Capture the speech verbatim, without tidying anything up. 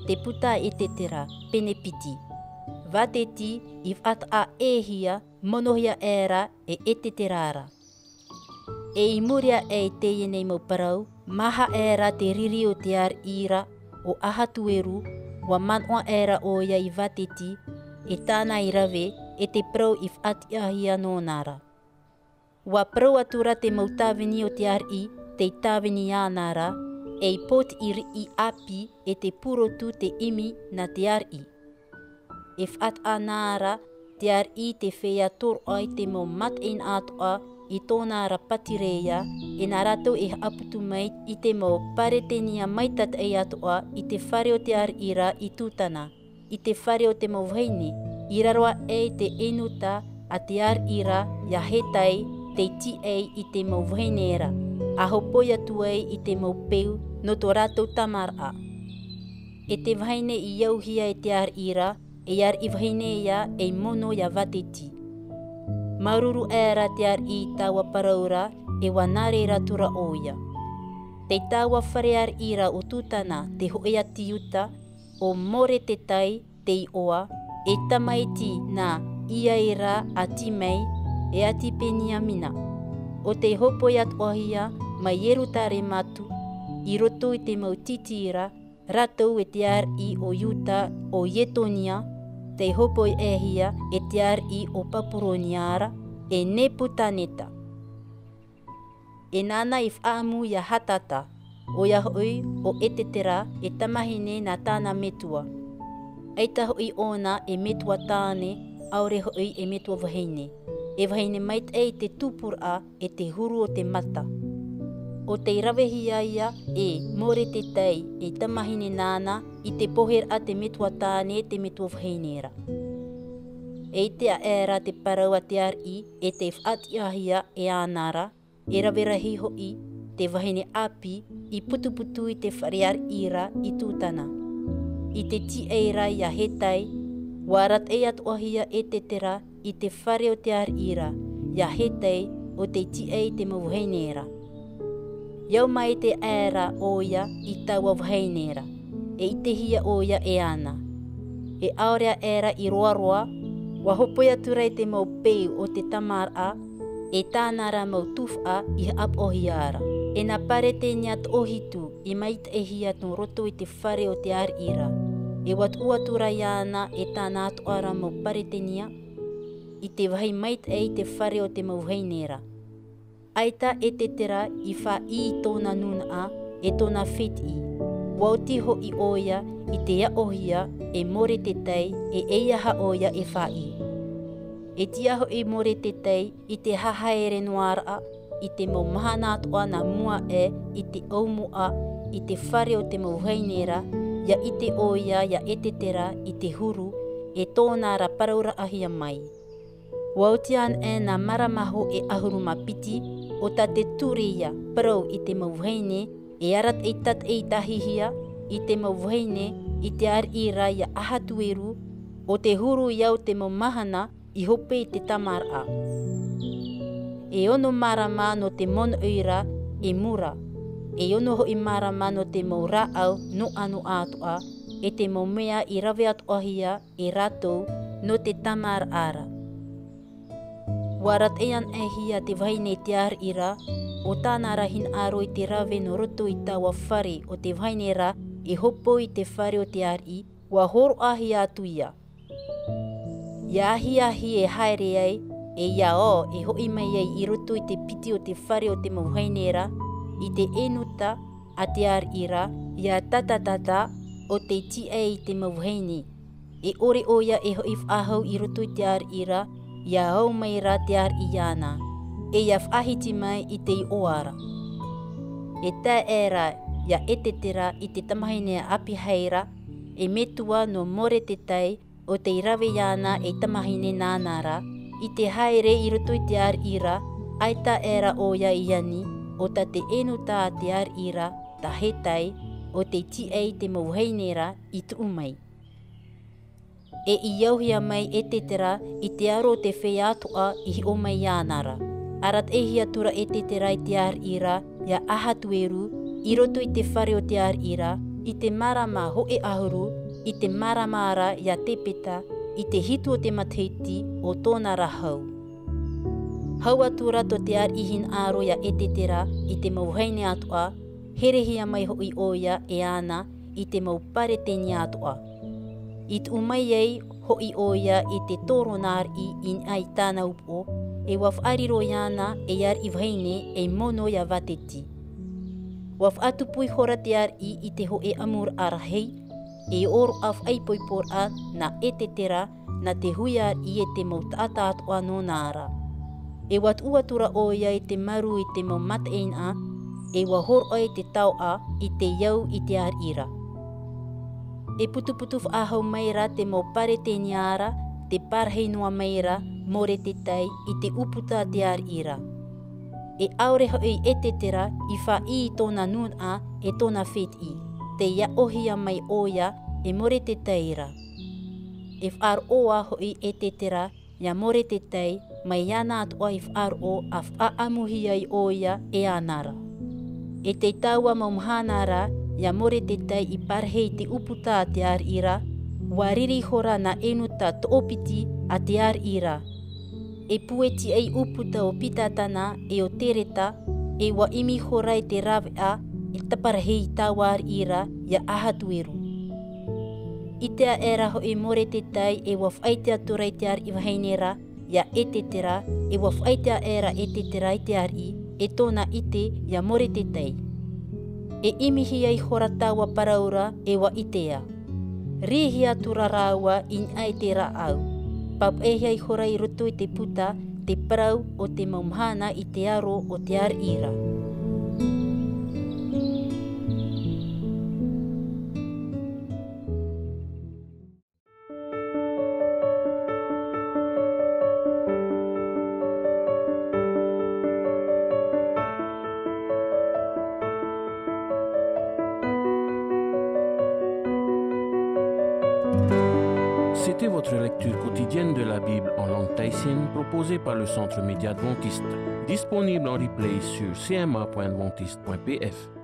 te puta a Etetera, pene piti. Vāteti i faʻataʻa ʻē hia, monohia aʻera e Etetera ra. E i muri aʻe i teie nei mau parau, maha aʻera te riri o te ariʻi ra ʻo Ahatueru, ʻua manaʻo aʻera ʻoia i Vāteti, e tāna i rave, e te parau i faʻatiʻahia nōna ra. ʻUa parau atu ra te mau tāvini o te ariʻi, tei tāvini iāna ra, e i pōtiʻi riʻi ʻāpī, e te purotu te ʻimi nā te ariʻi. E faʻataʻa na ra te ariʻi te feiā tōroʻa i te mau mataʻeinaʻa atoʻa i tōna ra pātireia, e nā rātou e haʻaputu mai i te mau Paretenia maitaʻi atoʻa i te fare o te ariʻi ra i Tutana, i te fare o te mau vahine, i raro aʻe i te ʻenutā a te ariʻi ra ia Hetai, tei tīaʻi i te mau vahine ra, ʻa hopoi atu ai i te mau peu nō tō rātou tamaraʻa. E te vahine i auhia e te ariʻi ra, e ariʻi vahine ia e mono ia Vāteti. Māuruuru aʻera te ariʻi i taua parau ra, e ʻua nā reira atu ra ʻoia. Tei taua fare ariʻi ra ʻo Tutana te hōʻē ati Iuta, ʻo Moretetai te iʻoa, e tamaiti nā Iaira a Timei, e ati Peniamina. ʻO tei hopoi atoʻahia mai Ierutarema atu, i roto i te mau tītī ra, rātou e te ariʻi o Iuta, ʻo Ietonia, tei hopoi aʻehia e te ariʻi o Papuronia ra, e Neputaneta. E nāna i faʻaʻamu ia Hatata, ʻoia hoʻi ʻo Etetera, e tamahine nā tāna metua. ʻAita hoʻi ʻōna e metua tāne, ʻaore hoʻi e metua vahine. E vahine maitaʻi i te tupuraʻa, e te huru o te mata. ʻO tei ravehia ia e Moretetai, e tamahine nāna, i te poheraʻa te metua tāne, te metua vahine ra. E ʻite aʻera te parau a te ariʻi, e tei faʻatiʻahia e ana ra, e rave rahi hoʻi te vahine ʻāpī i putuputu i te fare ariʻi ra i Tutana. I te tīaʻi ra ia Hetai, ʻua arataʻi atoʻahia Etetera i te fare o te ariʻi ra, ia Hetai, ʻo tei tīaʻi i te mau vahine ra. I au maitaʻi aʻera ʻoia i taua vahine ra, e ʻitehia ʻoia e ana. E ʻaore aʻera i roaroa, ʻua hopoi atu ra i te mau peu o te tamaraʻa, e tāna ra mau tuhaʻa i haʻapaʻohia ra. E nā Paretenia toʻohitu i maitaʻihia nō roto i te fare o te ariʻi ra. E ʻua tuʻu atu ra iāna e tāna atoʻa ra mau Paretenia, i te vāhi maitaʻi i te fare o te mau vahine ra. ʻAita Etetera i faʻaʻī i tōna nūnaʻa, e tōna fētiʻi. ʻUa oti hoʻi ʻoia i te aʻohia e Moretetai, e eiaha ʻoia e faʻaʻī. E tiʻa hoʻi Moretetai i te hahaere noa ra, i te mau mahana atoʻa nā mua aʻe i te ʻaumoʻa i te fare o te mau vahine ra, ia ʻite ʻoia ia Etetera i te huru, e tōna ra parauraʻahia mai. ʻUa oti anaʻe nā marama hōʻē ʻahuru mā piti, ʻo tā te ture ia parau i te mau vahine, e arataʻi tātaʻitahi hia i te mau vahine, i te ariʻi ra ia Ahatueru, ʻo te huru i au te mau mahana i hope i te tamaraʻa. E ono marama nō te monoʻi ra e mura, e ono hoʻi marama nō te mau rāʻau noʻanoʻa atoʻa, e te mau mea i rave atoʻahia e rātou nō te tamaraʻa ra. ʻUa arataʻi anaʻe hia te vahine i te ariʻi ra, ʻo tāna ra hinaʻaro i te rave nō roto i taua fare o te vahine ra, e hopoi i te fare o te ariʻi, ʻua hōroʻahia atu ia. Ia ahiahi e haere ai, e ia ō e hoʻi mai ai i roto i te piti o te fare o te mau vahine ra, i te ʻenutā a te ariʻi ra, ia Tatatata, ʻo tei tīaʻi i te mau vahine. E ʻore ʻoia e hoʻi faʻahou i roto i te ariʻi ra, ia au mai ra te ariʻi iāna, e ia faʻahiti mai i te iʻoa ra. E tae aʻera ia Etetera i te tamahine a Apihaira, e metua nō Moretetai, ʻo tei rave iāna ei tamahine nāna ra, i te haere i roto i te ariʻi ra, ʻaita aʻera ʻoia i ani, ʻo tā te ʻenutā a te ariʻi ra, tā Hetai, ʻo tei tīaʻi i te mau vahine ra i tuʻu mai. E i auhia mai Etetera i te aro o te feiā atoʻa i hiʻo mai iāna ra. Arataʻihia atu ra Etetera i te ariʻi ra, ia Ahatueru, i roto i te fare o te ariʻi ra, I te marama hōʻē ʻahuru, i te marama ra iā Tepeta, i te hitu o te matahiti o tōna ra hau. Hau atu ra tō te ariʻi hinaʻaro iā Etetera i te mau vahine atoʻa, herehia mai hoʻi ʻoia e Ana i te mau Paretenia atoʻa. I tuʻu mai ai hoʻi ʻoia i te tōrona ariʻi i niʻa i tāna upoʻo, e ʻua faʻariro iāna ei ariʻi vahine ei mono iā Vateti. ʻUa faʻatupu ihora te ariʻi i te hōʻē ʻamuraʻa rahi, ei ʻōroʻa faʻaipoiporaʻa nā Etetera, nā te huiraʻatira e te mau taʻata atoʻa nōna ra. E ʻua tuʻu atu ra ʻoia i te maru i te mau mataʻeinaʻa, e ʻua hōroʻa i te taoʻa i te au i te ariʻi ra. E putuputu faʻahou mai ra te mau Paretenia ra, tē parahi noa mai ra Moretetai i te ʻūputa a te ariʻi ra. E ʻaore hoʻi Etetera i faʻaʻī i tōna nūnaʻa e tōna fētiʻi, tei aʻohia mai ʻoia e Moretetai ra. E faʻaroʻo ā hoʻi Etetera iā Moretetai, mai iāna atoʻa i faʻaroʻo ʻa faʻaʻamuhia ai ʻoia e Ana ra. E tei taua mau mahana ra, iā Moretetai i parahi i te ʻūputa a te ariʻi ra, ʻua riri ihora nā ʻEnuta toʻopiti a te ariʻi ra. E pueti ai ʻūputa o Pitatana e o Tereta, e ʻua ʻimi ihora i te rāveʻa e taparahi i taua ariʻi ra iā Ahatueru. ʻIte aʻera hoʻi Moretetai e ʻua faʻaʻite atu ra i te ariʻi vahine ra, iā Etetera, e ʻua faʻaʻite aʻera Etetera i te ariʻi, e tōna ʻite iā Moretetai. E ʻimihia ihora taua parau ra e ʻua ʻitea. Rīhi atu ra rāua i niʻa i te rāʻau. Papaʻihia ihora i roto i te puta te parau o te mau mahana i te aro o te ariʻi ra. C'était votre lecture quotidienne de la Bible en langue tahitienne proposée par le Centre Média Adventiste, disponible en replay sur C M A point adventiste point P F.